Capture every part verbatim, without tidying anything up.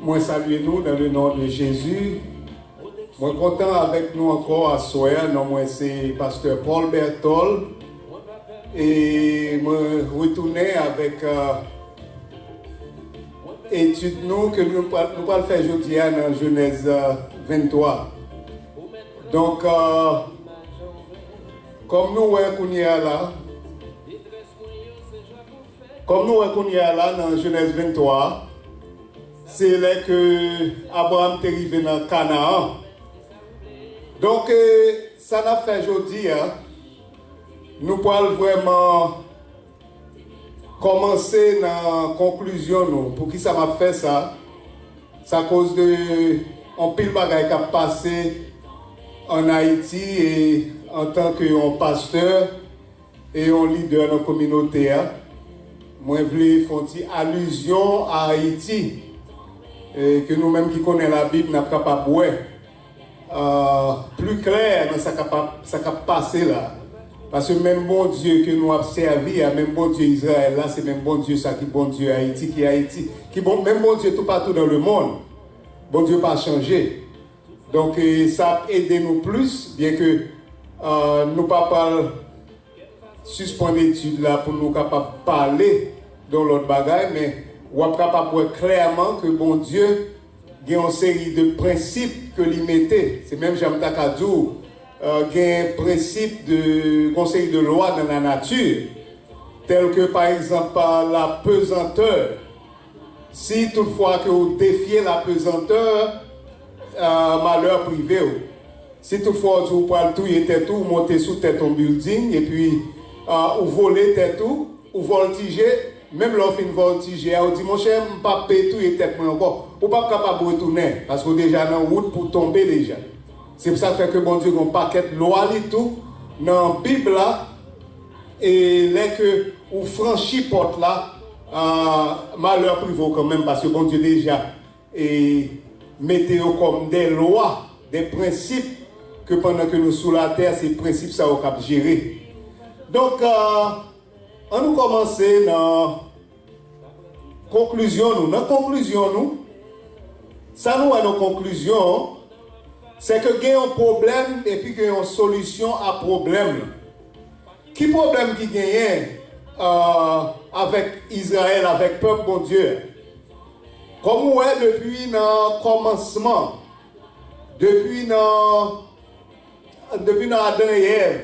Mwen salye nou dans le nom de Jésus. Mwen kontan avèk nou ankò aswè a. Non mwen se pastè Paul Berthold. E mwen retounen avèk, euh, etid nou ke nou pral, nou pral fè jodi a nan Jenèz, euh, venntwa. Donk, euh, kòm nou wè kounye a la, kòm nou wè kounye a la nan Jenèz venntwa, se lè ke Abraram te rive nan Kanaan. Donk, eh, sa n ap fè jodi a, nou pral vrèman kòmanse nan konklizyon nou. Poukisa m ap fè sa? Se akoz de anpil bagay k ap pase ann Ayiti, e antanke yon pastè e yon lidè nan kominote a, mwen vle fè yon ti alizyon a Ayiti, e ke nou menm ki konnen Labib, n ap kapab wè, euh, pli klè nan sa k ap, sa k ap pase la. Paske menm Bondye ke nou ap sèvi a, menm Bondye Izrayèl la, se menm Bondye sa ki Bondye Ayiti, ki Ayiti, ki bon, menm Bondye toupatou dans le monde. Bondye pa chanje. Donk, eh, sa ap ede nou plis, byen ke, euh, nou pa pral sispann etid la pou nou kapab pale de yon lòt bagay, men w ap kapab wè klèman ke Bondye gen yon seri de prensip ke li mete. Se menm jan m ta ka di w, euh, gen prensip de, gen yon seri de lwa nan lanati, tèl ke, pa egzanp, euh, la pesanteur. Si toutfwa ke w defye la pesanteur, euh, malè prive w. Si toutfwa w di w pral touye tèt ou, w monte sou tèt yon bilding, epi, ah, ou vole tèt ou, ou vòltije, menm lè w fin vòltije a, ou di, monchè, m p ap pe touye tèt mwen ankò. Ou p ap kapab retounen, paske w deja nan wout pou w tonbe deja. Se pou sa k fè ke Bondye gen yon pakèt lwa li tou nan Bib la, e lè ke ou franchi pòt la, ah, malè prive w kanmenm, paske Bondye deja e mete yo kòm de lwa, de prensip ke pandan ke nou sou latè, se prensip sa yo k ap jere. Donk, euh, ann nou kòmanse nan konklizyon nou. Nan konklizyon nou, sa nou wè nan konklizyon, se ke gen yon pwoblèm epi gen yon solisyon a pwoblèm nan. Ki pwoblèm ki genyen, euh, avèk Izrayèl, avèk pèp Bondye a? Kòm ou wè, depi nan kòmansman, depi nan, depi nan Adan e Èv,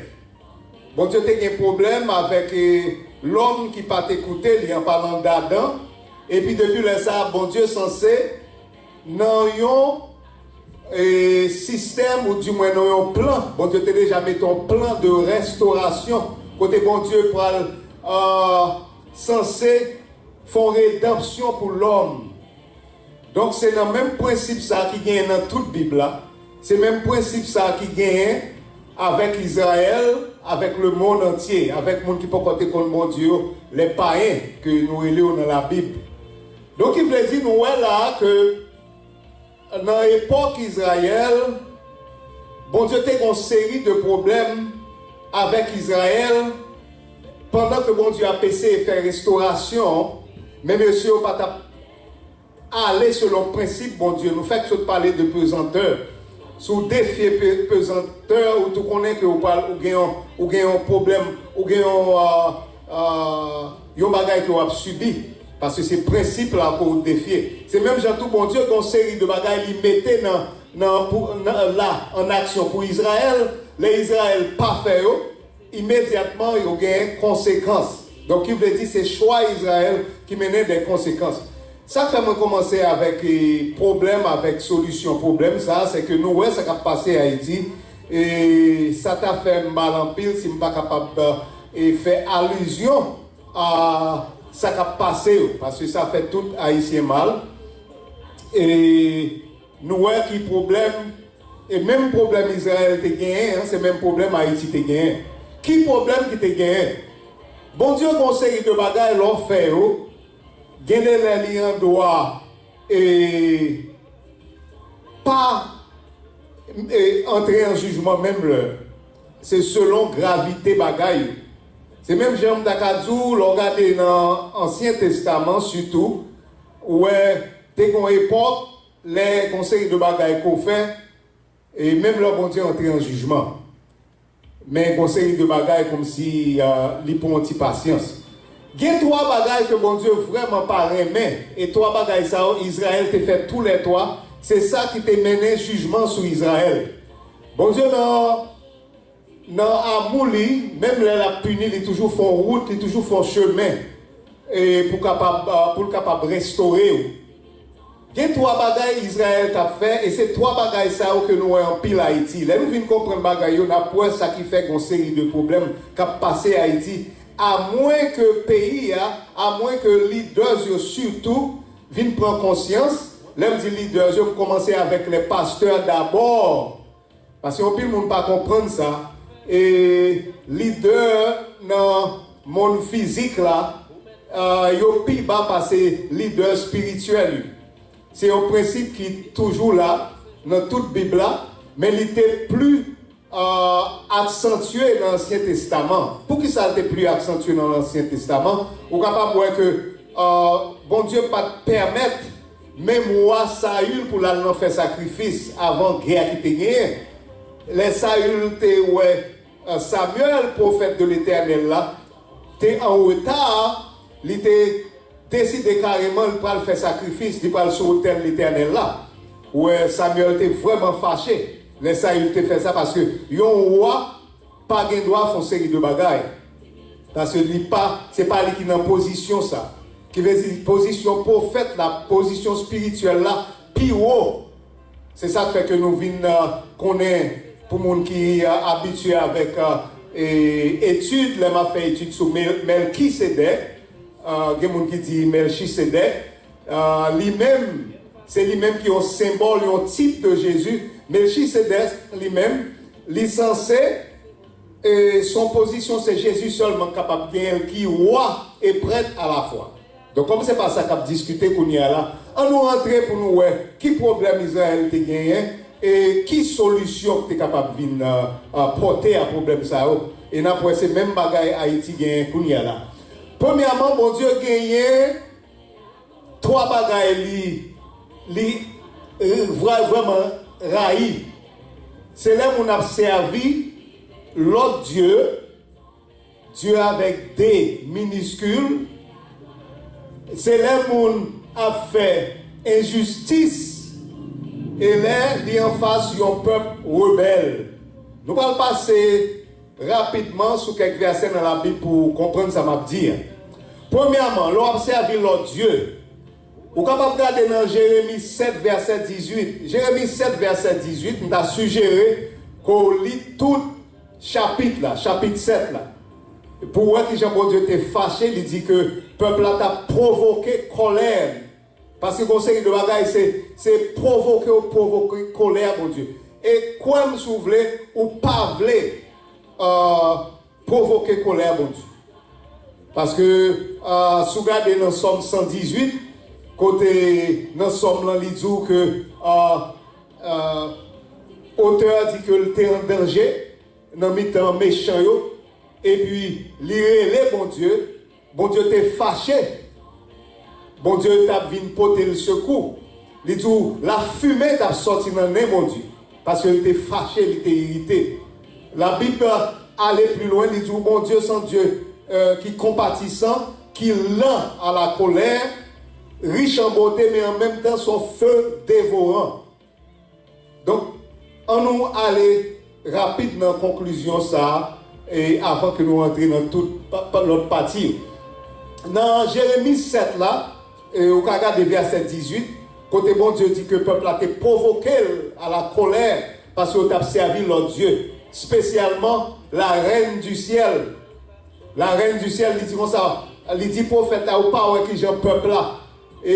Bondye te gen pwoblèm avèk, eh, lòm ki pa te koute li, an palan d Adan. Epi depi lè sa a, Bondye sanse nan yon, eh, sistèm, oudimwen nan yon plan. Bondye te deja mete yon plan de restorasyon, kote Bondye pral, ah, sanse fè yon redanpsyon pou lòm. Donk, se nan menm prensip sa a ki genyen nan tout Bib la. Se menm prensip sa a ki genyen avèk Izrayèl, avèk lemonn antye, avèk moun ki poko te konn Bondye yo, les païens, ke nou rele yo nan Labib. Donk, ki vle di, nou wè la a ke nan epòk Izrayèl, Bondye te gen yon seri de pwoblèm avèk Izrayèl, pandan ke Bondye ap eseye fè restorasyon, men mesye yo pa t ap ale selon prensip Bondye. Nou fèk sot pale de pezantè. Si w defye pe-, pezantè, ou tou konnen ke ou pral, ou gen yon, ou gen yon pwoblèm, ou gen yon, euh, euh, yon bagay ke w ap sibi. Paske se prensip la ke w defye. Se menm jan tou Bondye gen yon seri de bagay li mete nan, nan, pou, nan, la, an aksyon pou Izrayèl. Lè Izrayèl pa fè yo, imedyatman, yo gen konsekans. Donk, ki vle di se chwa Izrayèl ki mennen de konsekans. Sa k fè mwen kòmanse avèk, eh, pwoblèm, avèk solisyon pwoblèm sa, se ke nou wè sa k ap pase Ayiti, e sa ta fè m mal anpil si m pa kapab, eh, fè alizyon a sa k ap pase yo, paske sa fè tout Ayisyen mal. E nou wè ki pwoblèm, e menm pwoblèm Izrayèl te genyen an, se menm pwoblèm Ayiti te genyen. Ki pwoblèm ki te genyen? Bondye gen yon seri de bagay lè w fè yo, gen de lè li an dwa, e, pa, e, antre an jijman menm lè. Se selon gravite bagay yo. Se menm jan m ta ka di w, lè w gade nan Ansyen Testaman sitou, ou wè Te gen yon epòk, lè gen yon seri de bagay ke w fè, e menm lè Bondye antre an jijman, men gen yon seri de bagay kòmsi, ah, li pran yon ti pasyans. Gen twa bagay ke Bondye vrèman pa renmen, e twa bagay sa yo, Izrayèl te fè toulètwa, se sa ki te mennen jijman sou Izrayèl. Bondye nan, nan amou li, menm lè l ap pini, li toujou fè yon wout, li toujou fè yon chemen, e pou kapab, ah, pou l kapab restore w. Gen twa bagay Izrayèl t ap fè, e se twa bagay sa yo ke nou wè anpil Ayiti. Lè nou vin konprann bagay yo, n ap wè sa ki fè gen yon seri de pwoblèm k ap pase Ayiti. Amwen ke peyi a, amwen ke leaders yo sitou vin pran konsyans, lè m di leaders yo, m kòmanse avèk les pasteurs d'abord. Paske anpil moun pa konprann sa. E lidè nan monn fizik la, ah, yo pi ba pase lidè espirityèl yo. Se yon prensip ki toujou la nan tout Bib la, men li te pli, ah, aksantye nan Ansyen Testaman. Poukisa l te pli aksantye nan Ansyen Testaman? Ou kapab wè ke, ah, Bondye pa t pèmèt menm wa Sayil pou l al nan fè sakrifis avan gè ki te genyen. Lè Sayil te wè, eh, Samyèl, pwofèt de Letènèl la, te an reta, li te deside kareman li pral fè sakrifis, li pral sou otèl Letènèl la. Ou wè, Samyèl te vrèman fache lè Sayil te fè sa, paske yon wa pa gen dwa fè yon seri de bagay. Paske li pa, se pa li ki nan pozisyon sa. Ki vle di pozisyon pwofèt la, pozisyon espirityèl la, pi wo. Se sa k fè ke nou vin, euh, konnen, pou moun ki, euh, abitye avèk, euh, e, etid, lè m ap fè etid sou Mel-, Mèlkisedèk, euh, gen moun ki di Mèlchisedèk, euh, li menm, se li menm ki yon senbòl, yon tip de Jezi. Mèlchisedèk li menm, li sanse, e, se yon pozisyon, se Jezi sèlman k kapab genyen l, ki wa e prèt alafwa. Donk, kòm se pa sa k ap diskite kounye a la, ann nou rantre pou nou wè ki pwoblèm Izrayèl te genyen e ki solisyon ki te kapab vin, euh, euh, pòte a pwoblèm sa yo. E n ap wè se menm bagay Ayiti genyen kounye a la. Premyèman, Bondye genyen twa bagay li, li, euh, vrè-, vrèman rayi. Se lè moun ap sèvi lòt dye, Dye avèk D miniskil, se lè moun ap fè enjistis e lè li anfas yon pèp rebèl. Nou pral pase rapidman sou kèk vèsè nan Labib pou w konprann sa m ap di a. Premyèman, lè w ap sèvi lòt dye, ou kapab gade nan Jeremi sèt, vèsè dizuit. Jeremi sèt, vèsè dizuit, m ta sijere ke w li tout chapit la, chapit sèt la, pou w wè kijan Bondye te fache, li di ke pèp la t ap pwovoke kòlè li. Paske gon seri de bagay, se, se pwovoke yo pwovoke kòlè Bondye. E kwè m, si w vle, ou pa vle, euh, pwovoke kòlè Bondye. Paske, euh, si w gade nan Sòm san dizuit, kote nan Sòm lan, li di w ke, euh, euh, otè a di ke l te an danje nan mitan mechan yo, epi li rele Bondye, Bondye te fache, Bondye t ap vin pote l sekou. Li di w, lafimen t ap sòti nan nen Bondye, paske li te fache, li te irite. Labib ale pli lwen, li di w, Bondye se yon Dye, euh, ki konpatisan, ki lan a la kolè, rich an bonte, men an menm tan, se yon fe devoran. Donk, ann nou ale rapid nan konklizyon sa a, e avan ke nou rantre nan tout pa, pa, lòt pati yo. Nan Jeremi sèt la, e ou ka gade vèsè dizuit, kote Bondye di ke pèp la te pwovoke l a la kolè, paske yo t ap sèvi lòt dye, espesyalman la reine du ciel. La reine du ciel, li di konsa, li di pwofèt la, ou pa wè kijan pèp la, e,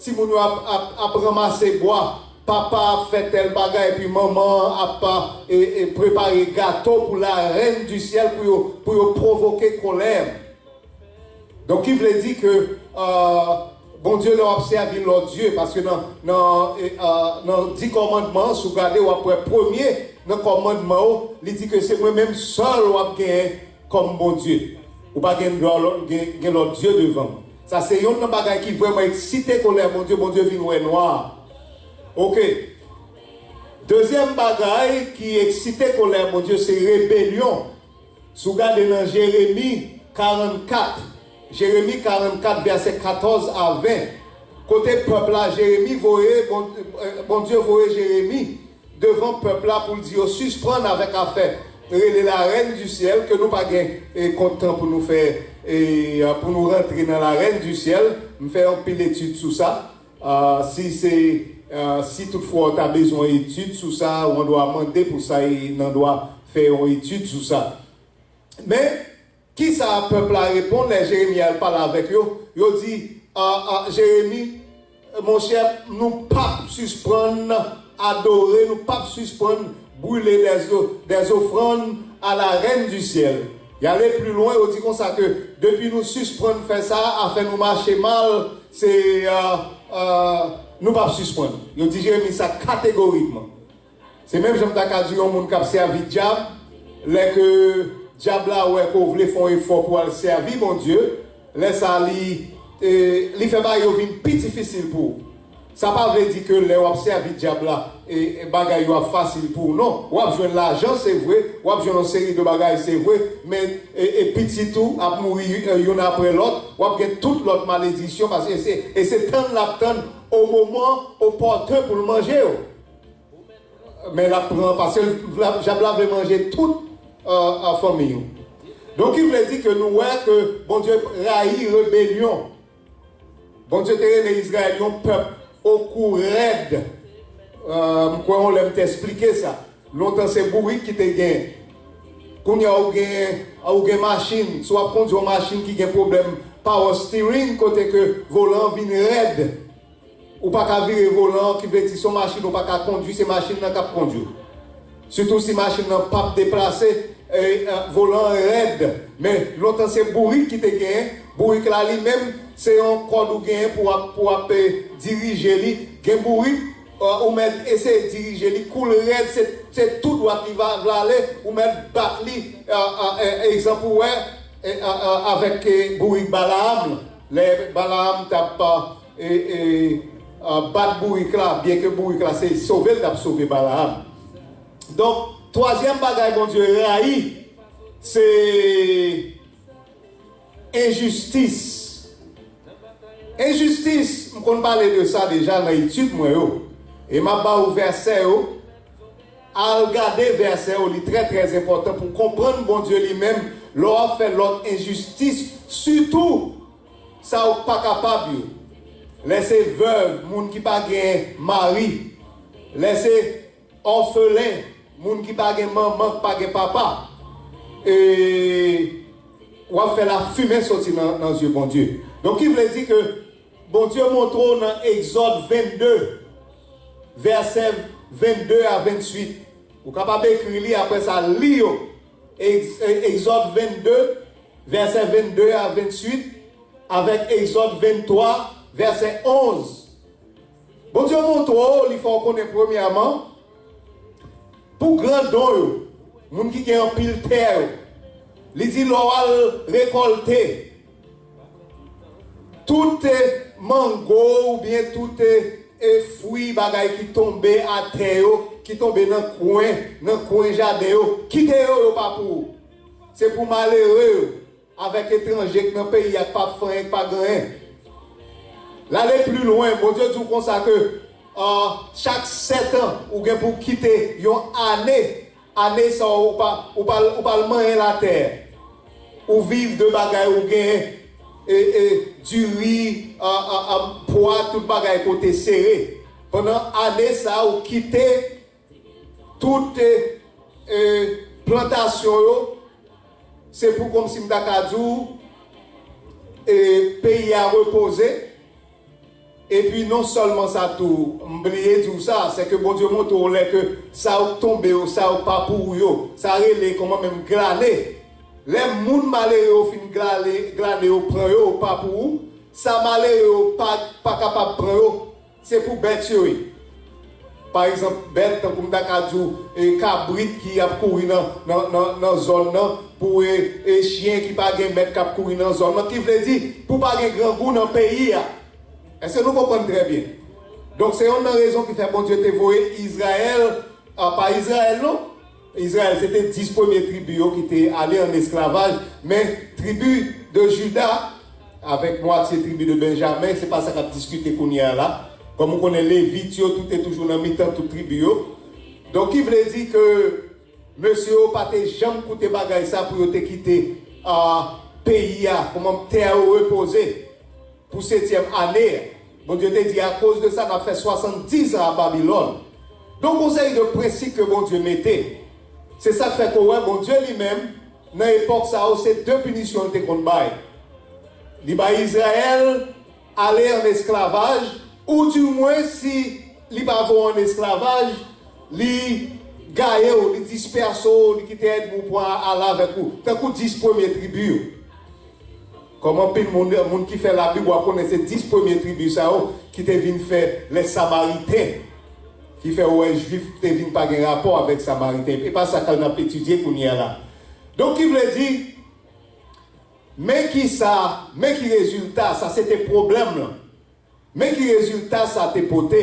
timoun yo ap, ap, ap ranmase bwa, papa ap fè tèl bagay, epi manman an ap, e, e, prepare gato pou la reine du ciel, pou yo, pou yo pwovoke kòlè m. Donk, ki vle di ke, euh, Bondye, lè w ap sèvi lòt dye, paske nan, nan, e, euh, nan di kòmandman an, si w gade, w ap wè premye nan kòmandman yo, li di ke se mwen menm sèl w ap genyen kòm Bondye. Ou pa gen dwa lòt, gen, gen lòt dye devan m. Sa se yonn nan bagay ki vrèman eksite kolè Bondye, Bondye vin wè nwa. Oke. Dezyèm bagay ki eksite kolè Bondye, se rebelyon. Si w gade nan Jeremi karannkat, Jeremi karannkat, vèsè katòz a ven, kote pèp la, Jeremi voye, Bon-, eh, Bondye voye Jeremi devan pèp la pou l di yo sispann avèk afè rele la reine du ciel, ke nou pa gen, eh, kont tan pou nou fè, eh, pou nou rantre nan la reine du ciel. M fè anpil etid sou sa. Ah, si se, ah, si toutfwa w ta bezwen etid sou sa, ou andwa mande pou sa, e n andwa fè yon etid sou sa. Men, kisa pèp la reponn lè Jeremi al pale avèk yo? Yo di, ah, ah, Jeremi, monchè, nou p ap sispann adore, nou p ap sispann brile des o-, des offrandes à la reine du ciel. Y ale pli lwen, yo di konsa ke depi nou sispann fè sa, afè nou mache mal, se, ah, ah, nou p ap sispann. Yo di Jeremi sa kategorikman. Se menm jan m ta ka di yon moun k ap sèvi dyab, lè ke dyab la wè ke w vle fè yon efò pou w al sèvi Bondye, lè sa a li, eh, li fè bagay yo vin pi difisil pou ou. Sa pa vle di ke lè w ap sèvi dyab la, eh, eh, bagay yo ap fasil pou ou, non. W ap jwenn lajan, se vre, w ap jwenn yon seri de bagay, se vre, men, eh, eh, pitit ou ap mouri y-, youn apre lòt, w ap gen tout lòt malediksyon, paske se, e se tann l ap tann o moman opòten pou l manje yo. Men l ap pran, paske l, dyab la vle manje tout, eh, eh, fanmi yo. Donk, ki vle di ke nou wè ke Bondye rayi rebelyon. Bondye te rele Izrayèl yon pèp okou rèd. Eh, m kwè yon lè m te eksplike sa. Lontan se bourik ki te gen. Kounye a ou gen, ou gen machin. Si w ap kondui yon machin ki gen pwoblèm power steering, kote ke volan an vin rèd. Ou pa ka vire volan an, ki vle di se yon machin ou pa ka kondui, se machin nan k ap kondui w. Sitou si machin nan p ap deplase, e, e, volan an rèd. Men lontan se bourik ki te genyen. Bourik la li menm, se yon kòd ou genyen pou w ap, pou w ap, e, dirije li. Gen bourik, e, ou mèt eseye dirije li, kou l rèd, se, se tou dwat li va, va ale, ou mèt bat li. E, e, e, egzanp ou wè, e, e, e, avèk, e, bourik Balaam, lè Balaam t ap, e, e, e, bat bourik la, byenke bourik la se sove l t ap sove Balaam. Donk, twazyèm bagay Bondye rayi, se enjistis. Enjistis, m konn pale de sa deja nan etid mwen yo. E m ap ba ou vèsè yo. Al gade vèsè yo, li trè, trè enpòtan pou konprann Bondye li menm, lè w ap fè lòt enjistis, sitou sa ou pa kapab yo. Lè se vèv, moun ki pa gen mari, lè se òfelen, moun ki pa gen manman, ki pa gen papa, e w ap fè lafimen soti nan, nan zye Bondye. Donk, ki vle di ke Bondye montre w nan Egzòd vennde, vèsè vennde a venntuit. Ou kapab ekri li, apre sa, li yo. Egz-, e, Egzòd vennde, vèsè vennde a venntuit, avèk Egzòd venntwa, vèsè onz. Bondye montre w, li fè w konnen premyèman, pou grandon yo, moun ki gen anpil tè yo, li di lè w al rekòlte, tout, e, mango oubyen tout, e, e, fwi, bagay ki tonbe atè yo, ki tonbe nan kwen, nan kwen jaden yo, kite yo, yo pa pou ou. Se pou malere yo, avèk etranje k nan peyi a k p ap fè anyen, k pa gen anyen. L ale pli lwen, Bondye di w konsa ke, ah, chak sèt an, ou gen pou kite yon ane, ane sa a ou pa, ou pa, ou pa al manyen latè. Ou viv de bagay ou gen, e, e, diri, ah, ah, ah, pwa, tout bagay kote sere. Pandan ane sa a, ou kite tout, e, e, plantasyon yo, se pou kòmsi m ta ka di w, e, peyi a repoze. Epi non sèlman sa tou, m bliye di w sa, se ke Bondye montre w lè ke sa yo k tonbe yo, sa yo k pa pou ou yo, sa rele kòman menm glane. Lè moun malere yo fin glane, glane yo pran yo, yo pa pou ou, sa malere yo pa, pa kapab pran yo, se pou bèt yo ye. Pa egzanp, bèt, tankou m ta ka di w, e, kabrit ki ap kouri nan, nan, nan, nan zòn nan, pou, e, e, chen ki pa gen mèt k ap kouri nan zòn nan, ki vle di, pou pa gen grangou nan peyi a. Èske nou konprann trè byen? Donk, se yonn nan rezon ki fè Bondye te voye Izrayèl, a, pa Izrayèl, non. Izrayèl, se te dis premye tribi yo ki te ale an esklavaj, men tribi de Jida, avèk mwatye tribi de Benjamen, se pa sa k ap diskite kounye a la. Kòm ou konnen, Levit yo, tout te toujou nan mitan tout tribi yo. Donk, ki vle di ke mesye yo pa te janm koute bagay sa pou yo te kite, a, peyi a, kòman tè yo repoze pou setyèm ane a. Bondye te di, akoz de sa, n ap fè swasanndiz an a Babilòn. Donk, yon seri de prensip ke Bondye mete. Se sa k fè ke w wè Bondye li menm, nan epòk sa yo, se de pinisyon l te konn bay. Li bay Izrayèl ale an esklavaj, oudimwen, si li pa voye w an esklavaj, li gaye w, li dispèse w, li kite ènmi w pou al avèk ou, tankou dis premye tribi yo. Kòm anpil moun, moun ki fè Labib, w a konnen se dis premye tribi sa yo ki te vin fè lè Samariten, ki fè w wè Jwif te vin pa gen rapò avèk Samariten. E pa sa k al n ap etidye kounye a la. Donk, ki vle di, men ki sa, men ki rezilta, sa se te pwoblèm lan. Men ki rezilta sa te pote.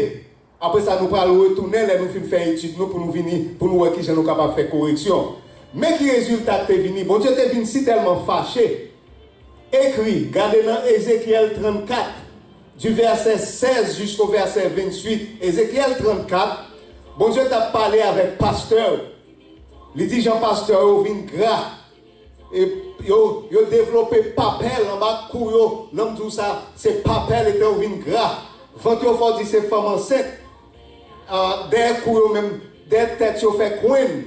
Apre sa, nou pral retounen lè nou fin fè etid nou pou nou vini, pou nou wè kijan nou kapab fè koreksyon. Men ki rezilta k te vini. Bondye te vin sitèlman fache. Ekri, gade nan Ezekyèl trannkat, du vèsè sèz jisko vèsè venntuit. Ezekyèl trannkat, Bondye t ap pale avèk pastè yo. Li di jan pastè yo vin gra. E yo, yo devlope papèl anba kou yo. Lè m di w sa, se papèl, etan yo vin gra. Vant yo, fò w di se fanm ansent. A, dèyè kou yo menm, dèyè tèt yo fè kwenn.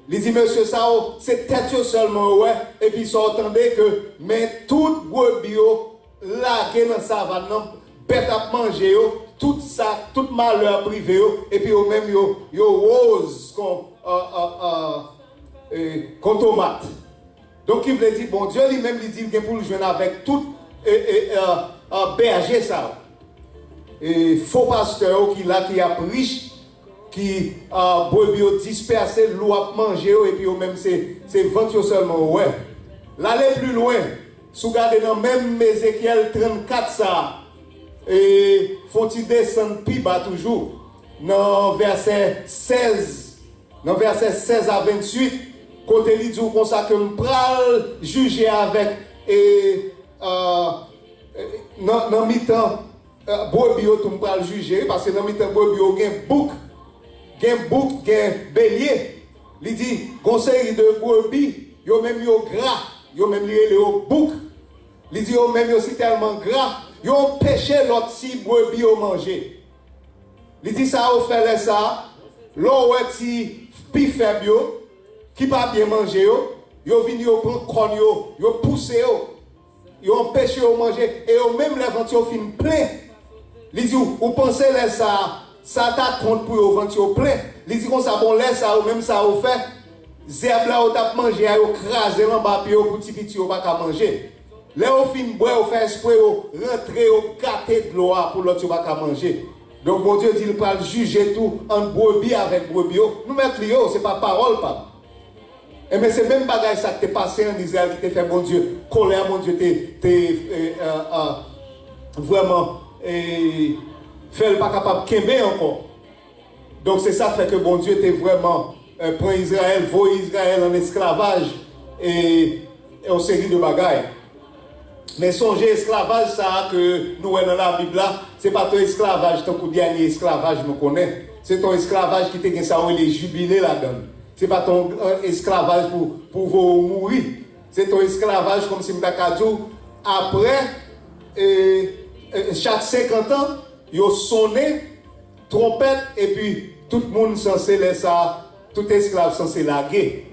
Li di mesye sa yo, se tèt yo sèlman yo wè, epi sa w tande ke, men tout brebi yo lage nan savann nan, bèt ap manje yo, tout sa, tout malè ap rive yo, epi yo menm yo, yo woz kon, a, a, a, e, kon tomat. Donk, ki vle di, Bondye li menm, li di l gen pou l jwenn avèk tout, e, e, e, e, bèje sa yo. E, fo pastè yo ki la, ki ap rich, ki, a, brebi yo dispèse, lou ap manje yo, epi yo menm se, se vant yo sèlman yo wè. L ale pli lwen, si w gade nan menm Ezekyèl trannkat sa a, e, fè w ti desann pi ba toujou, nan vèsè sèz, nan vèsè sèz a venntuit, kote li di w konsa ke m pral jije avèk, e, a, e, nan, nan mitan, e, brebi yo tou m pral jije, wi, paske nan mitan brebi yo gen bouk, gen bouk, gen belye. Li di, gon seri de brebi, yo menm yo gra, yo menm li rele yo bouk. Li di yo menm yo sitèlman gra, yo anpeche lòt ti brebi yo manje. Li di sa yo fè lè sa a, lè w wè ti pi fèb yo, ki pa byen manje yo, yo vin yo pran kòn yo, yo pouse yo, yo anpeche yo manje, e yo menm lè vant yo fin plen. Li di w, ou panse lè sa a, sa ta kont pou yo vant yo plen? Li di konsa, bon, lè sa a, yo menm sa yo fè, zèb la yo t ap manje a, yo kraze l anba pye yo pou ti piti yo pa ka manje. Lè yo fin bwè, yo fè espre yo rantre, yo gate dlo a pou lòt yo pa ka manje. Donk, Bondye di l pral jije tou ant brebi avèk brebi yo. Nou mèt li yo, se pa pawòl pa m. Enben, se menm bagay sa k te pase ann Izrayèl ki te fè Bondye, kòlè Bondye te, te, e, e, e, vrèman, e, fè l pa kapab kenbe ankò. Donk, se sa k fè ke Bondye te vrèman, e, pran Izrayèl, voye Izrayèl ann esklavaj, e, e yon seri de bagay. Men sonje, esklavaj sa a ke nou wè nan Labib la, se pa t yon esklavaj tankou dènye esklavaj nou konnen. Se t yon esklavaj ki te gen sa yo rele jibile ladan l. Se pa t yon, e, esklavaj pou, pou voye w mouri. Se t yon esklavaj kòmsi m ta ka di w, apre, e, e, chak senkant an, yo sonnen twonpèt, epi tout moun sanse lè sa a, tout esklav sanse lage.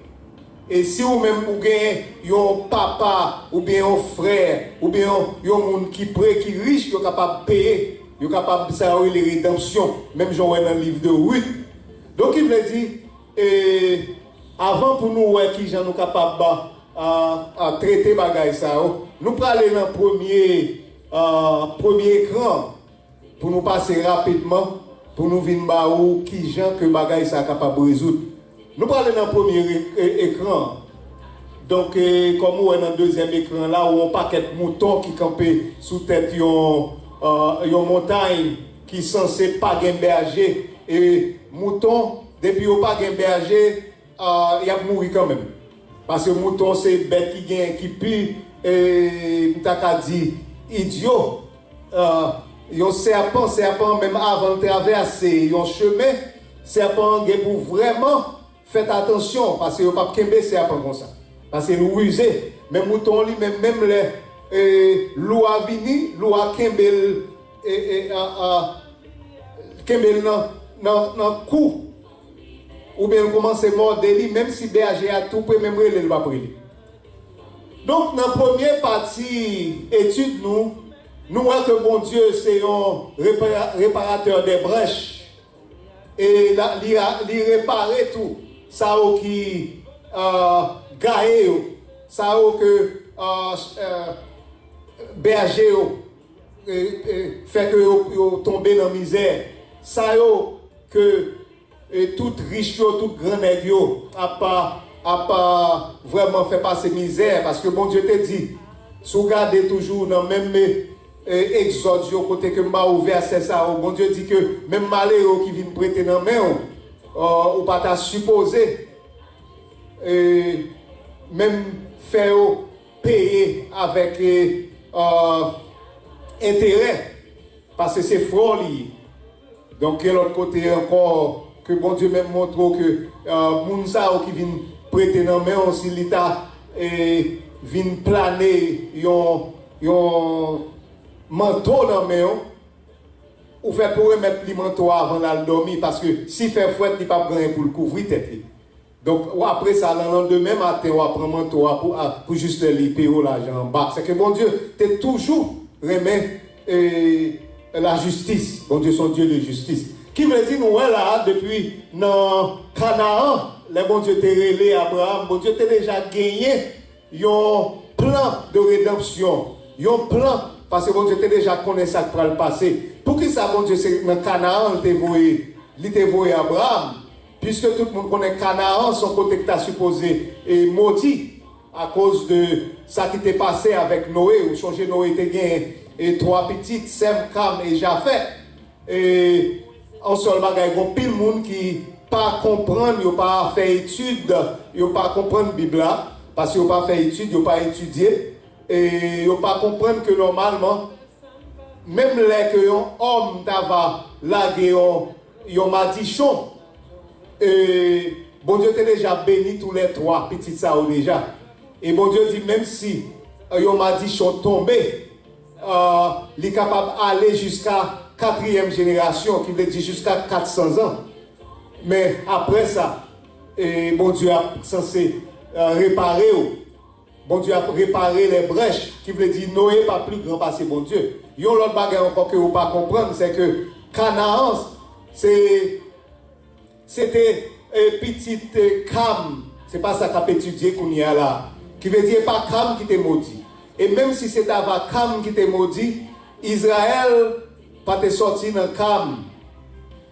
E si ou menm ou gen yon papa, oubyen yon frè, oubyen yon, yon moun ki pre, ki rich, yo kapab peye, yo kapab, sa yo rele redanpsyon, menm jan w wè nan liv de Rit. Donk, ki vle di, e, avan pou nou wè kijan nou kapab, a, a, trete bagay sa yo, nou prale nan premye, a, premye ekran. Pou nou pase rapidman, pou nou vin ba ou kijan ke bagay sa kapab rezoud. Nou prale nan premye re- e- ekran. Donk, e, kòm ou wè nan dezyèm ekran la, ou wè yon pakèt mouton ki kanpe sou tèt yon, e, yon montay ki sanse pa gen bèje. E mouton, depi yo pa gen bèje, e, y ap mouri kanmenm. Paske mouton se bèt ki gen, ki pi, e, m ta ka di, idyo. E, yon sèpan, sèpan menm avan l travèse yon chemen, sèpan an gen pou vrèman fèt atansyon, paske yo p ap kenbe sèpan konsa. Paske l rize. Men mouton li menm, menm lè, e, lou a vini, lou a kenbe l, e, e, a, a, kenbe l nan, nan, nan kou, oubyen l kòmanse mòde li, menm si bèje a tou pre, menm rele l p ap rele. Donk, nan premye pati etid nou, nou wè ke Bondye se yon repa- reparatè de brèch. E la, li, a- li repare tou sa yo ki, e, gaye yo, sa yo ke, e, e, bèje yo, e, e, fè ke yo, yo tonbe nan mizè. Sa yo ke, e, tout rich yo, tout gran nèg yo ap, ap vrèman fè pase mizè, paske Bondye te di, si w gade toujou nan menm, e, e, Egzòd yo, kote ke m ba ou vèsè sa yo, Bondye di ke menm malere yo ki vin prete nan men w, e, ou pa ta sipoze, e, menm fè yo peye avèk, e, e, enterè, paske se frè w li ye. Donk, gen lòt kote ankò ke Bondye menm montre w ke, e, moun sa yo ki vin prete nan men w, si li ta, e, vin plane yon, yon manto nan men w, ou fèk pou remèt li manto a avan l al dòmi, paske si fè frèt, li p ap gen anyen pou l kouvri tèt li. Donk, w- apre sa, nan landemen maten, w a pran manto a pou, a- pou jis lè li peye w lajan an bak. Sèke Bondye te toujou renmen, e, lajistis. Bondye se yon Dye de jistis. Ki vle di, nou wè la a, depi nan Kanaan, lè Bondye te rele Abraram, Bondye te deja genyen yon plan de redanpsyon, yon plan, paske Bondye te deja konnen sa k pral pase. Poukisa Bondye se nan Kanaan li te voye, li te voye Abraram? Piske tout moun konnen Kanaan se yon kote ki ta sipoze, e, modi akoz de sa ki te pase avèk Noe. Ou sonje Noe te gen, e, twa pitit, Sèm, Kam e Jafèt. E, yon sèl bagay, gen anpil moun ki pa konprann, yo pa fè etid, yo pa konprann Bib la, paske yo pa fè etid, yo pa etidye, e yo pa konprann ke nòmalman, menm lè ke yon òm ta va lage yon, yon madichon, e Bondye te deja beni toulètwa pitit sa yo deja. E Bondye di, menm si, e, yon madichon tonbe, e, li kapab ale jiska katriyèm jenerasyon, ki vle di jiska kat san zan. Men apre sa, e, Bondye ap sanse, e, repare yo. Bondye ap repare lè brèch, ki vle di Noye pa pli gran pase Bondye. Yon lòt bagay ankò ke ou pa konprann, se ke Kanaan, se, se te, e, pitit, e, Kam. Se pa sa k ap etidye kounye a la. Ki vle di e pa Kam ki te modi. E menm si se ta va Kam ki te modi, Izrayèl pa te sòti nan Kam.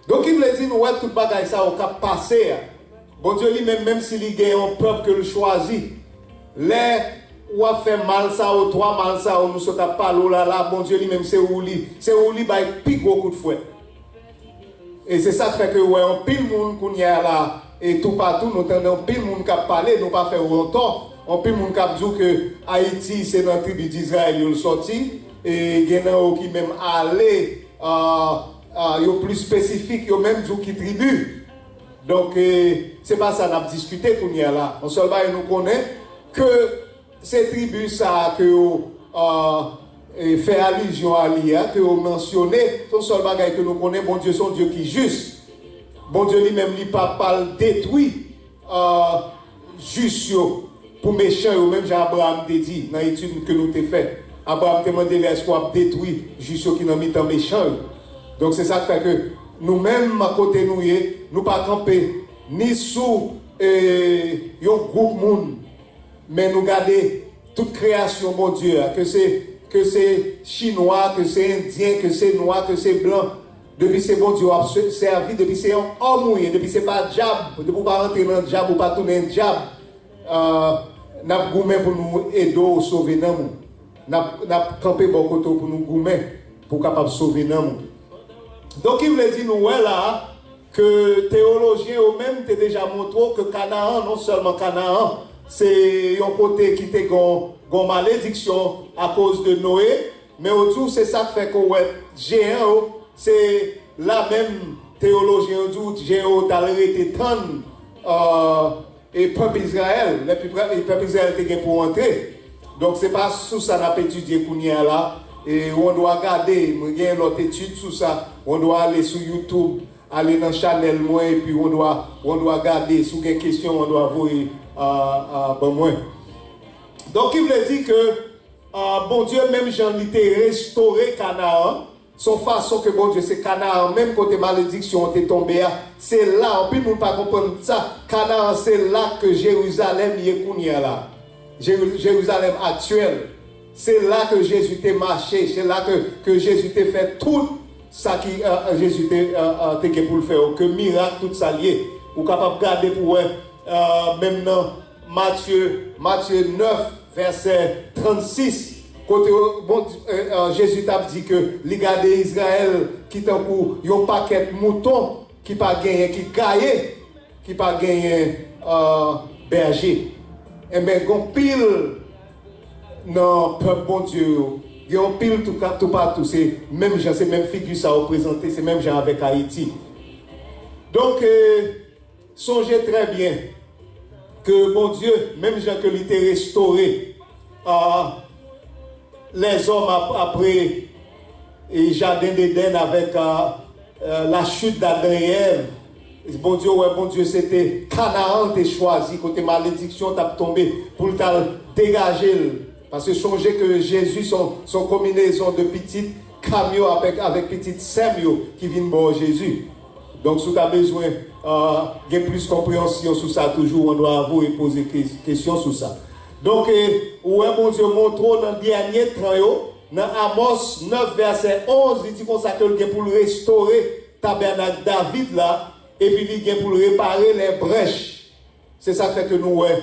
Donk, ki vle di nou wè tout bagay sa yo k ap pase a. Bondye li menm, menm si li gen yon pèp ke l chwazi, lè w ap fè mal sa yo, twa mal sa yo nou sot ap pale w la la, Bondye li menm se ou li, se ou li bay pi gwo kout fwèt. E se sa k fè ke w wè anpil moun kounye a la, e toupatou nou tande anpil moun k ap pale, nou pa fè yo antò, anpil moun k ap di w ke Ayiti se nan tribi d Izrayèl yo l sòti, e gen nan yo ki menm ale, a, a, yo pli espesifik, yo menm di w ki tribi. Donk, e, se pa sa n ap diskite kounye a la. Yon sèl bagay nou konnen, ke se tribi sa a ke yo, a, e, fè alizyon a li a, ke yo mansyone, se yon sèl bagay ke nou konnen, Bondye se yon Dye ki jis. Bondye li menm, li pa pral detwi, a, jis yo pou mechan yo, menm jan Abraram te di nan etid ke nou te fè. Abraram te mande li, èske w ap detwi jis yo ki nan mitan mechan yo? Donk, se sa k fè ke nou menm, kote nou ye, nou pa kanpe ni sou, e, yon gwoup moun, men nou gade tout kreyasyon Bondye a, ke se, ke se Chinwa, ke se Endyen, ke se Nwa, ke se Blan, Depi se Bondye w ap sèvi, depi se yon òm ou ye, depi se pa dyab, depi w pa rantre nan dyab, ou pa tounen dyab, n ap goumen pou nou ede w sove nanm ou. N ap, n ap kanpe bò kote w pou nou goumen pou w kapab sove nanm ou. Donk, ki vle di nou wè la a ke teyolojyen yo menm te deja montre w ke Kanaan, non sèlman Kanaan, se yon kote ki te gon, gon malediksyon akoz de Noye, men yo di w se sa k fè ke w wè jeyan yo, se la menm teyolojyen yo di w jeyan yo t al rete tann e pèp Izrayèl, lè pèp Izrayèl te gen pou antre. Donk, se pa sou sa n ap etidye kounye a la. E w andwa gade, mwen gen lòt etid sou sa. W andwa ale sou YouTube, ale nan chanèl mwen, epi w andwa, w andwa gade. Si w gen kesyon, w andwa voye a, a, ban mwen. Donk, ki vle di ke a, Bondye, menm jan li te restore Kanaan, se yon fason ke Bondye, se Kanaan menm kote malediksyon an te tonbe a, se la, anpil moun pa konprann sa, Kanaan se la ke Jerizalèm ye kounye a la. Jeri- Jerizalèm aktyèl. Se la ke Jezi te mache, se la ke, ke Jezi te fè tout sa ki a, Jezi te, a, a, te gen pou l fè yo, ke mirak, tout sa l ye. Ou kapab gade pou wè a, menm nan Matye, Matye nèf, vèsè trannsis, kote bon, e, e, Jezi t ap di ke li gade Izrayèl ki tankou yon pakèt mouton ki pa genyen, ki gaye, ki pa genyen e, bèje. Enben, gon pil nan pèp Bondye yo, gen yon pil touka- toupatou, se menm jan, se menm figi sa yo prezante, se menm jan avèk Ayiti. Donk, e, sonje trè byen ke Bondye, menm jan ke li te restore a, lèzòm ap- apre e, jaden Edenn avèk a, e, lachit d'Adan e Èv, Bondye wè, Bondye se te Kanaan te chwazi, kote malediksyon t ap tonbe, pou l t al degaje l. Paske sonje ke Jezi se yon, se yon konminezon de pitit Kam yo avèk, avèk pitit Sèm yo ki vin bò Jezi. Donk, si w ta bezwen a, gen plis konpreyansyon sou sa toujou, w andwa voye poze ke- kesyon sou sa. Donk, e, ou wè Bondye montre w nan dènye tan yo, nan Amòs nèf vèsè onz, li di konsa ke l gen pou l restore tabènak David la, epi li gen pou l repare lè brèch. Se sa k fè ke nou wè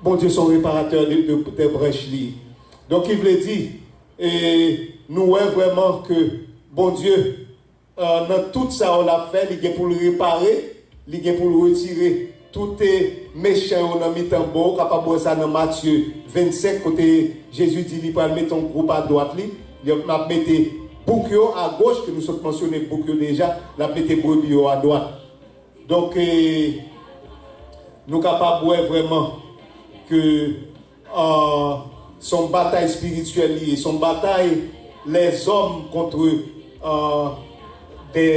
Bondye se yon reparatè de, de, de brèch li. Donk, ki vle di, e, nou wè vrèman ke Bondye e, nan tout sa yo l ap fè, li gen pou l repare, li gen pou l retire tout e, mechan yo nan mitan bò. Ou kapab wè sa nan Matye vennsenk, kote Jezi di li pral mete yon gwoup adwat li, li ap mete bouk yo agoch, ke nou sot mansyone bouk yo deja, l ap mete brebi yo adwat. Donk, e, nou kapab wè vrèman ke a, se yon batay espirityèl li ye, se yon batay lèzòm kont a, de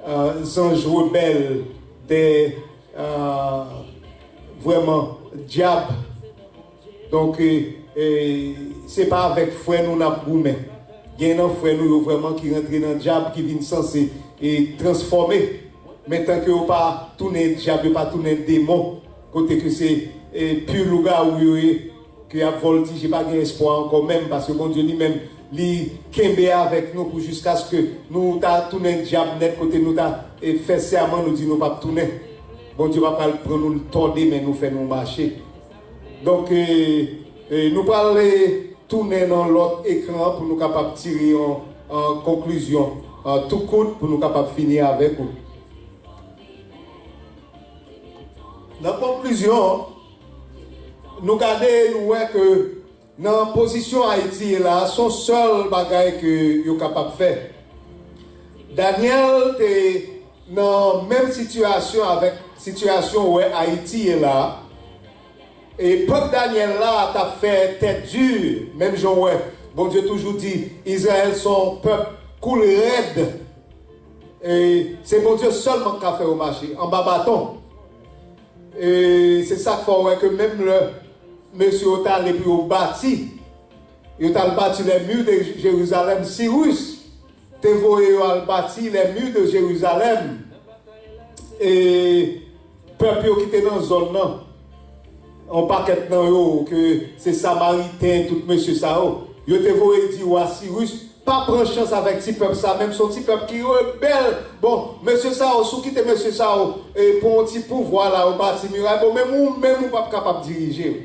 a, zanj rebèl, de a, vrèman dyab. Donk, e, e, se pa avèk frè nou n ap goumen. Gen nan frè nou yo vrèman ki rantre nan dyab, ki vin sanse e transfòme. Men tanke yo pa tounen dyab, yo pa tounen demon, kote ke se e, pi lougawou yo ye, ke y ap vòltije, pa gen espwa ankò menm, paske Bondye li menm, li kenbe avèk nou pou jiskaske nou ta tounen dyab nèt, kote nou ta e, fè sèman, nou di nou p ap tounen. Bondye pa pral pran nou tòde, men nou fè nou mache. Donk, e, e, nou pral e, tounen nan lòt ekran an pou nou kapab tire yon, e, konklizyon, e, tou kout pou nou kapab fini avèk ou. Nan konklizyon an, nou gade, nou wè ke nan pozisyon Ayiti ye la, se yon sèl bagay ke yo kapab fè. Danyèl te nan menm sitiyasyon avèk sitiyasyon ou wè Ayiti ye la. E pèp Danyèl la t ap fè tèt di, menm jan w wè Bondye toujou di Izrayèl se yon pèp koul rèd. E se Bondye sèlman k ka fè yo mache anba baton. E se sa k fè w wè ke menm lè mesye yo t ale pou yo bati, yo t al bati les murs de Jérusalem, Sirus te voye yo al bati les murs de Jérusalem. E pèp yo ki te nan zòn nan, yon pakèt nan yo, ke se Samariten, tout mesye sa yo, yo te voye di wa Sirus, Pa pran chans avèk ti pèp sa, menm se yon ti pèp ki rebèl. Bon, mesye sa yo, si w kite mesye sa yo e, pou yon ti pouvwa la, yon pati miray, bon, menm ou menm ou p ap kapab dirije yo.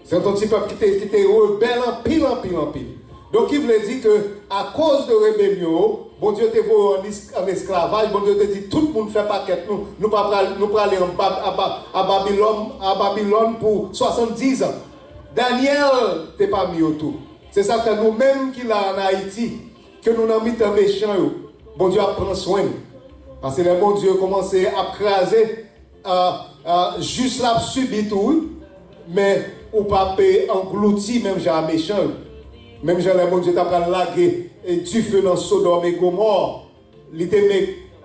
Se yon ti pèp ki te, ki te rebèl anpil, anpil, anpil. Donk, ki vle di ke, akoz de rebelyon yo, Bondye te voye yo an es-, an esklavaj, Bondye te di tout moun fè pakèt nou, nou pa pral, nou prale an Bab-, a Ba-, a Babilòn, a Babilòn pou swasanndiz an. Danyèl te pami yo tou. Se sa k fè nou menm ki la ann Ayiti, ke nou nan mitan mechan yo, Bondye ap pran swen nou. Paske lè Bondye kòmanse ap kraze, a, a, jis la ap sibi tou, wi, men ou p ap anglouti menm jan a mechan yo. Menm jan lè Bondye ta pral lage e, dife nan Sodòm e Gomò, li te, me,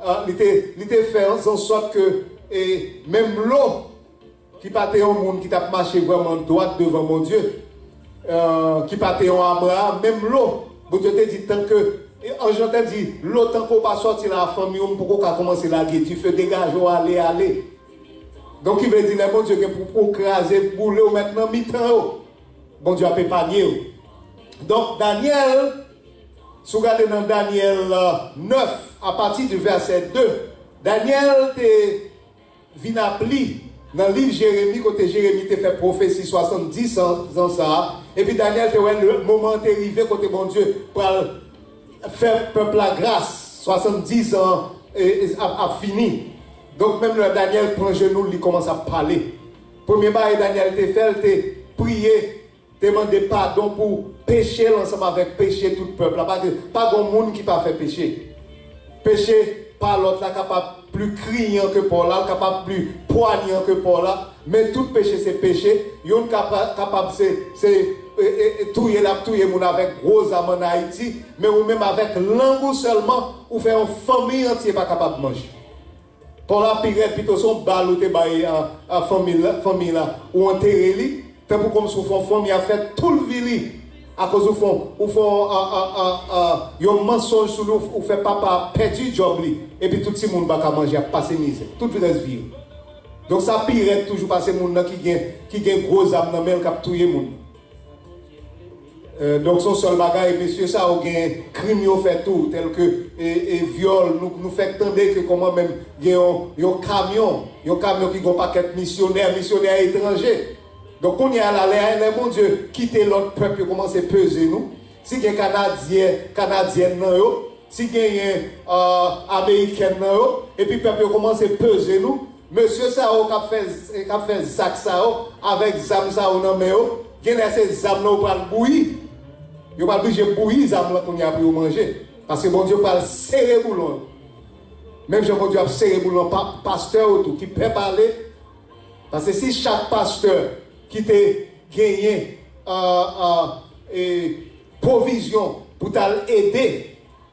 a, li te, li te fè an sòt ke e, menm Lo, ki pa te yon moun ki t ap mache vrèman dwat devan Bondye, e, ki pa te yon Abraram, menm Lo, Bondye te di, tanke, e, anj lan te di, Lo, tanke w pa sòti la a fanmi w, m poko ka kòmanse lage dife, degaje w ale, ale. Donk, ki vle di, lè Bondye gen pou, pou kraze, boule w mèt nan mitan yo, Bondye ap epanye w. Donk, Danyèl, si w gade nan Danyèl, e, nèf, apati di vèsè de, Danyèl te vin ap li nan liv Jeremi, kote Jeremi te fè pwofesi swasanndiz an, zan sa a, epi Danyèl te wè lè moman an te rive kote Bondye pral fè pèp la gras, swasanndiz an e, e, ap, ap fini. Donk, menm lè Danyèl pran jenou l, li kòmanse ap pale. Premye bagay Danyèl te fè, l te priye, te mande padon pou peche l ansanm avèk peche tout pèp la. Paske pa gen moun ki pa fè peche. Peche pa lòt la kapab pli kriyan ke pò la, l kapab pli pwanyan ke pò la. Men tout peche se peche. Youn kapa-, kapab se, se e, e, e, touye l ap touye moun avèk gwo zam ann Ayiti. Men ou menm avèk lang ou sèlman, ou fè yon fanmi antye pa kapab manje. Pò la pi rèd pito se yon bal ou te bay a, a fanmi la, fanmi la, ou antere li, tanpou kòmsi w fè yon fanmi ap fè tout vi li, akoz ou fè yon, ou fè yon, a, a, a, a, yon mansonj sou li, ou, ou fè papa a pèdi djòb li, epi tout timoun pa ka manje, ap pase mizè, tout rès vi yo. Donk sa pi rèd toujou pase moun nan ki gen, ki gen gwo zam nan men l k ap touye moun. E, donk, se yon sèl bagay, mesye sa yo gen krim yo fè tou, tèlke, e, e, vyòl, nou, nou fèk tande ke kòman menm gen yon, yon kamyon, yon kamyon ki gen yon pakèt misyonè, misyonè etranje. Donk, kounye a la, lè, lè Bondye kite lòt pèp yo kòmanse peze nou, si gen Kanadyen, Kanadyèn nan yo, si genyen, e, Amerikèn nan yo, epi pèp yo kòmanse peze nou, mesye sa yo k ap fè, k ap fè zak sa yo, avèk zam sa yo nan men yo, genlè se zam nan yo pral bouyi. Yo pral blije bouyi zam lan kounye a pou yo manje. Paske Bondye pral sere boulon yo. Menm jan Bondye ap sere boulon pa, pastè yo tou, ki pè pale. Paske si chak pastè ki te genyen, e, e, e, pwovizyon pou t al ede,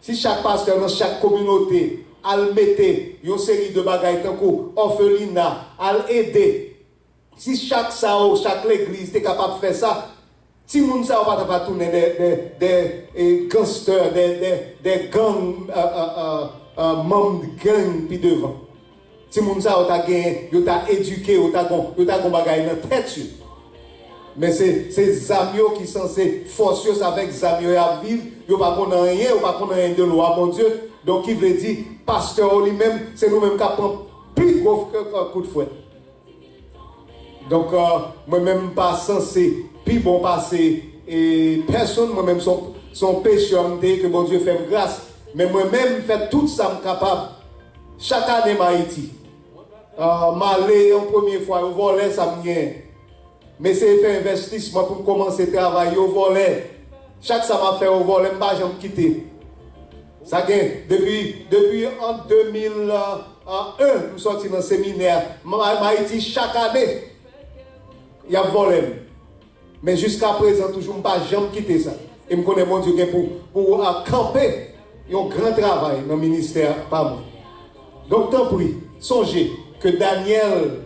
si chak pastè nan chak kominote al mete yon seri de bagay tankou òfelina, al ede, si chak sa yo, chak legliz te kapab fè sa, timoun sa yo pa t ap tounen de, de, de, e, ganstè, de, de, de gang, e, e, e, e, manm gang pi devan. Timoun sa yo ta gen, yo ta edike, yo ta gon, yo ta gon bagay nan tèt yo. Men se, se zam yo ki sanse fòs yo, se avèk zam yo y ap viv, yo pa konn anyen, yo pa konn anyen de lwa Bondye. Donk, ki vle di, pastè yo li menm, se nou menm k ap pran pi gwo, e, e, kout fwèt. Donk, e, mwen menm m pa sanse pi bon pase, e, pèsonn, mwen menm se yon, se yon pechè m te ye, ke Bondye fè m gras. Men mwen menm, m fè tout sa m kapab. Chak ane m Ayiti. A, m ale yon premye fwa, yo vòlè sa m genyen. M eseye fè envèstisman pou m kòmanse travay, yo vòlè. Chak sa m ap fè, yo vòlè, m pa janm kite. Sa gen, depi, depi an de mil en, m sòti nan seminè, m, m Ayiti chak ane, y ap vòlè m. Men jiskaprezan toujou, m pa janm kite sa. E m konnen Bondye gen pou, pou, a, kanpe yon gran travay nan ministè pa mwen. Donk, tanpri, sonje ke Danyèl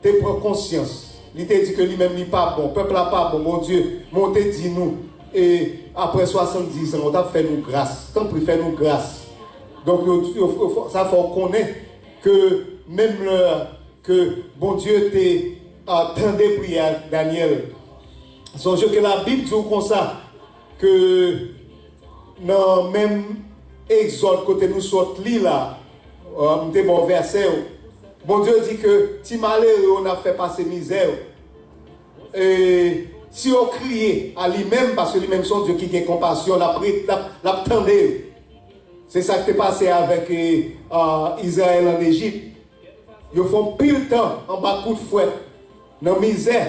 te pran konsyans. Li te di ke li menm li pa bon, pèp la pa bon, Bondye, men w te di nou, e, apre swasanndiz an, w t ap fè nou gras. Tanpri, fè nou gras. Donk, yo, yo, yo, sa fè w konnen ke menm lè ke Bondye te, a, tande priyè Danyèl. Sonje ke Labib di w konsa, ke Nan menm Egzòd kote nou sot li la, euh, m te ba w vèsè yo. Bondye di ke ti malere yo n ap fè pase mizè yo. E si yo kriye a li menm, paske li menm se yon Dye ki gen konpasyon, l ap, re- l ap, l ap tande yo. Se sa k te pase avèk e, a, Izrayèl ann Ejip. Yo fè yon pil tan anba kout fwèt, nan mizè.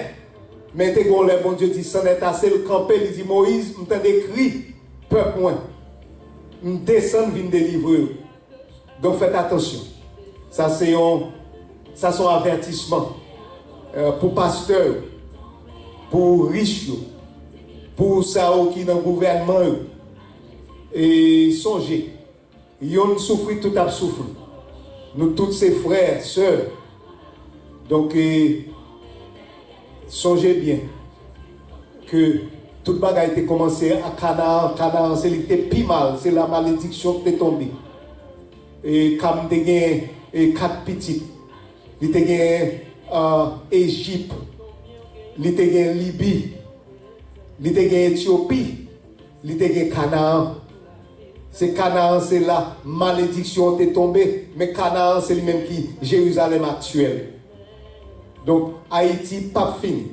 Men te gen yon lè Bondye di, c'en est assez, l kanpe, li di, Moyiz, m tande kri pèp mwen. M desann vin delivre yo. Donk fèt atansyon. Sa se yon, sa se yon avètisman, euh, pou pastè yo, pou rich yo, pou sa yo ki nan gouvènman yo. E sonje, yonn soufri, tout ap soufri. Nou tout se frè, sè. Donk, e, sonje byen ke tout bagay te kòmanse a Kanaan. Kanaan se li ki te pi mal, se la malediksyon te tonbe. E Kam te gen e, kat pitit. Li te gen, a, Ejip, li te gen Libi, li te gen Etyopi, li te gen Kanaan. Se Kanaan, se la malediksyon an te tonbe, men Kanaan se li menm ki Jerizalèm aktyèl. Donk, Ayiti p ap fini.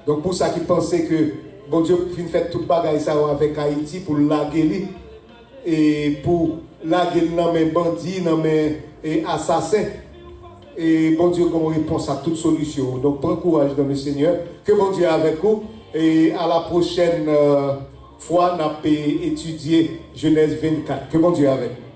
Donk, pou sa ki panse ke Bondye fin fè tout bagay sa yo avèk Ayiti pou l lage li, e pou lage l nan men bandi, nan men e asasen, e Bondye gen yon repons a tout solisyon. Donk, pran kouraj dans le Seigneur. Ke Bondye avèk ou. E a la pwochèn, euh, fwa n ap, e, etidye Jenèz vennkat. Ke Bondye avèk ou.